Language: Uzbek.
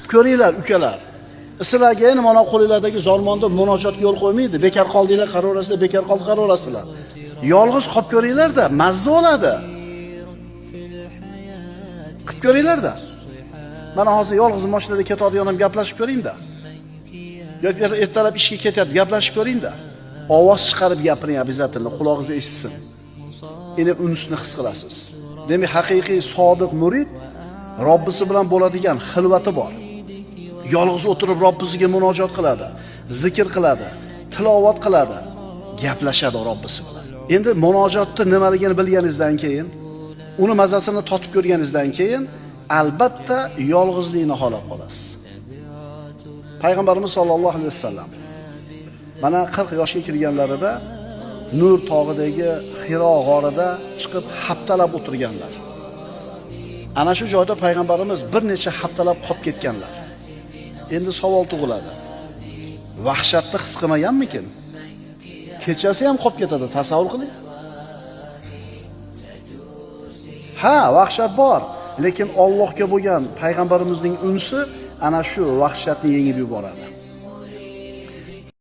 Qilib ko'ringlar, ukalar. Sizlarga endi mana qo'linglardagi zormonda munojotga yo'l qo'ymaydi. Bekor qoldinglar, qaraverasizlar, bekor qoldi, qaraverasizlar. Yolg'iz qolib ko'ringlar-da, mazza bo'ladi. Qilib ko'ringlar-da. Mana hozir yolg'iz mashinada ketadigan ham gaplashib ko'ring-da. Yoki ertalab ishga ketyapti, gaplashib ko'ring-da. Ovoz chiqarib gapiring обязательно, qulog'ingiz eshitsin. Endi unsni his qilasiz. Demak, haqiqiy sodiq murid Robbisi bilan bo'ladigan xilvati bor. Yolg'iz o'tirib Robbisiga munojot qiladi, zikr qiladi, tilovat qiladi, gaplashadi Robbisi bilan. Endi munojotni nimaligini bilganingizdan keyin, uni mazasini totib ko'rganingizdan keyin albatta yolg'izlikni xohlab qolasiz. Payg'ambarimiz sollallohu alayhi vasallam mana 40 yoshga kirganlarida Nur tog'idagi Xiro g'orida chiqib haftalab o'tirganlar. Ana shu joyda payg'ambarimiz bir necha haftalab qolib ketganlar. Endi savol tug'iladi. Vahshatni his qilmaganmikin? Kechasi ham qolib ketadi, tasavvur qiling. Ha, vahshat bor, lekin Allohga bo'lgan payg'ambarimizning unsi ana shu vahshatni yengib yuboradi.